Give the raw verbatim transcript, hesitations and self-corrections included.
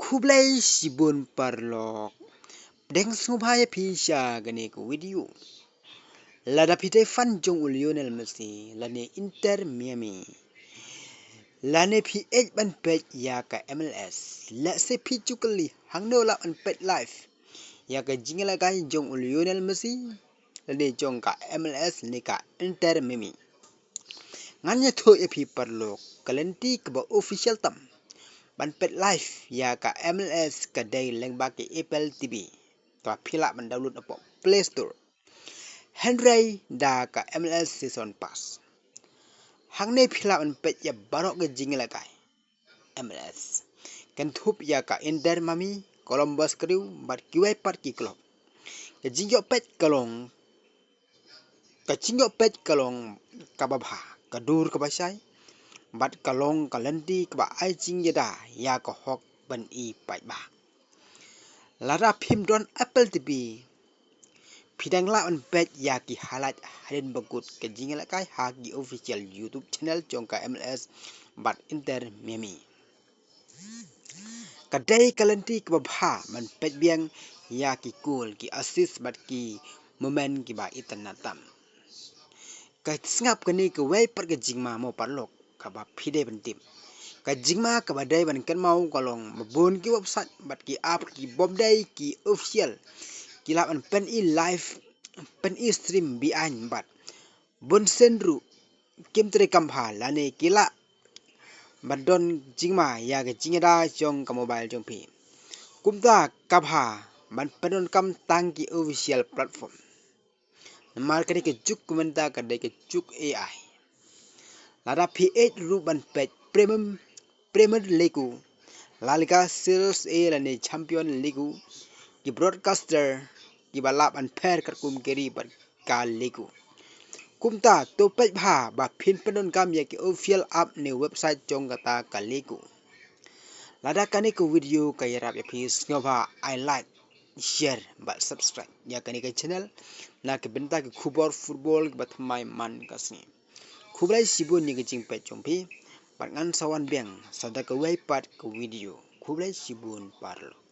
Khublei shibun paralok. Deng sngewbha ïa phi sha kane ka video. Lada phi dei fan jong u Lionel Messi lane Inter Miami, lane phi ïeit ban peit ïa ka M L S, lehse phi ju kylli hangno lah ban peit live ïa ka jingïalehkai jong u Lionel Messi lane jong ka M L S ne ka Inter Miami. Ngan ïathuh ïa phi paralok ka lynti kaba official tam ban peit live ïa ka M L S ka dei lyngba ki Apple T V. Kaba phi lah ban download hapoh Play Store. Hynrei da ka M L S Season Pass. Hangne phi lah ban peit ïa baroh ka jingïalehkai M L S, kynthup ïa ka Inter Miami, Columbus Crew bad kiwei pat ki club. Ka jingïoh peit ka long, ka jingïoh peit ka long kaba bha, ka dur kaba shai, bad ka long ka lynti kaba ai jingïada ïa ka hok ban i paidbah. Lada phim don Apple T V, phi dang lah ban peit ïa ki highlight hadien ba kut ka jingïalehkai ha ki official YouTube channel jong ka M L S bad Inter Miami. Ka dei ka lynti kaba bha ban peit biang ïa ki goal, ki assist bad ki moment kiba itynnad tam. Ka sngap kane kawei pat ka jingma mo paralok kaba phi dei ban tip. Ka jingma kaba dei ban kynmaw ka long ba bun ki website bad ki app kibym dei ki official ki lah ban pyni live, pyni stream behind bad bun sien ruh kim treikam bha lane ki lah ban don jingma ïa ka jingïada jong ka mobile jong phi. Kumta ka bha ban pyndonkam tang ki official platform. Namar kane ka juk mynta ka dei ka juk A I. Lada phi ïeit ruh ban peit Premier, Premier League, La Liga, Serie A lane Champion League, ki broadcaster kiba lah ban pher katkum ki ri bad ka ligu. Kumta to peit bha ba phin pyndonkam ïa ki official app ne website jong kata ka ligu. Lada kane ka video ka ïarap ïa phi, sngewbha ai like, share bad subscribe ïa kane ka channel na ka bynta ki khubor football kiba thymmai man ka sngi. Khublei shibun ïa ka jingpeit jong phi. Bad ngan sa wan biang sa da kawei pat ka video. Khublei shibun paralok.